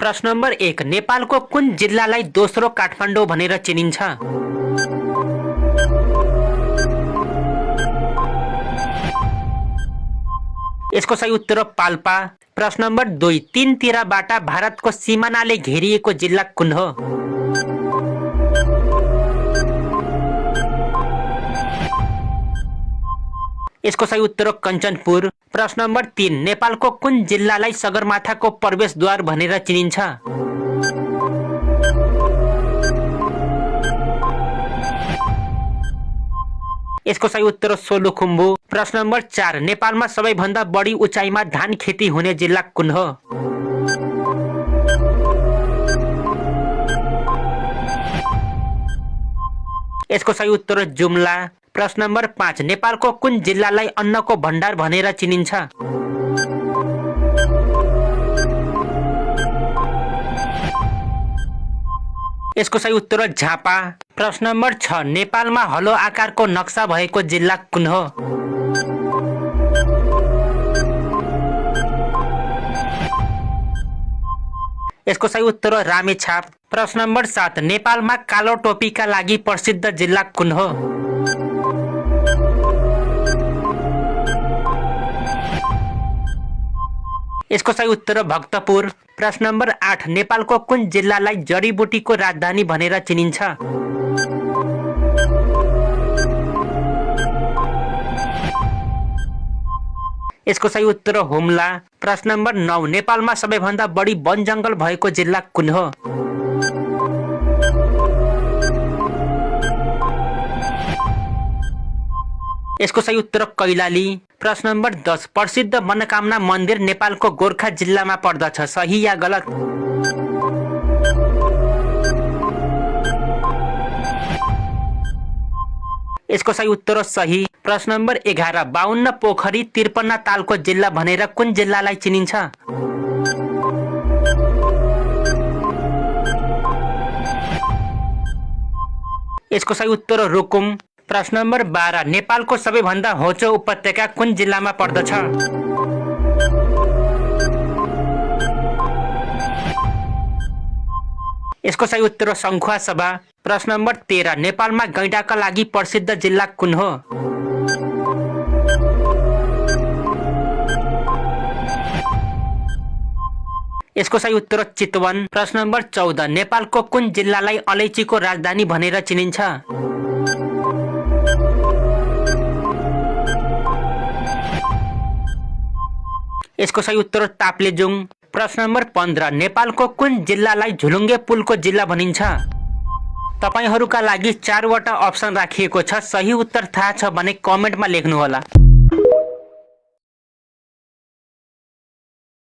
प्रश्न नम्बर 1 नेपालको कुन जिल्लालाई दोस्रो काठमाडौँ भनेर चिनिन्छ? यसको सही उत्तर हो पाल्पा। प्रश्न नम्बर 2 तीनतिरबाट भारतको सिमानाले घेरिएको जिल्ला कुन हो? यसको सही उत्तर हो कञ्चनपुर। प्रश्न नम्बर 3 नेपालको कुन जिल्लालाई सगरमाथाको प्रवेशद्वार भनेर चिनिन्छ? यसको सही उत्तर हो सोलुखुम्बु। प्रश्न नम्बर 4 नेपालमा सबैभन्दा बढी उचाइमा धान खेती हुने जिल्ला कुन हो? यसको सही उत्तर हो जुम्ला। प्रश्न नम्बर 5 नेपालको कुन जिल्लालाई अन्नको भण्डार भनेर चिनिन्छ? यसको सही उत्तर हो झापा। प्रश्न नम्बर 6 नेपालमा हलो आकारको नक्सा भएको जिल्ला कुन हो? यसको सही उत्तर हो रामेछाप। प्रश्न नम्बर 7 नेपालमा कालो टोपीका लागि प्रसिद्ध जिल्ला कुन हो? यसको सही उत्तर हो भक्तपुर। प्रश्न नम्बर 8 नेपालको कुन जिल्लालाई जडीबुटीको राजधानी भनेर चिनिन्छ? यसको सही उत्तर हो हुम्ला। प्रश्न नम्बर 9 नेपालमा सबैभन्दा बढी वन जंगल भएको जिल्ला कुन हो? यसको सही उत्तर हो कैलाली। प्रश्न नम्बर 10 प्रसिद्ध मनोकामना मन्दिर नेपालको गोर्खा जिल्लामा पर्दछ, सही या गलत? यसको सही उत्तर हो सही। प्रश्न नम्बर 11 52 पोखरी 53 तालको जिल्ला भनेर कुन जिल्लालाई चिनिन्छ? यसको सही उत्तर हो रुकुम। प्रश्न नम्बर 12 नेपालको सबैभन्दा होचो उपत्यका कुन जिल्लामा पर्दछ? यसको सही उत्तर हो सङ्खुवासभा। प्रश्न नम्बर 13 नेपालमा गैंडाका लागि प्रसिद्ध जिल्ला कुन हो? यसको सही उत्तर हो चितवन। प्रश्न नम्बर 14 नेपालको कुन जिल्लालाई अलैचीको राजधानी भनेर चिनिन्छ? यसको सही उत्तर हो ताप्लेजुङ। प्रश्न नम्बर 15 नेपालको कुन जिल्लालाई झुलुङ्गे पुलको जिल्ला भनिन्छ? तपाईहरुका लागि 4 वटा अप्सन राखिएको छ। सही उत्तर थाहा छ भने कमेन्टमा लेख्नुहोला।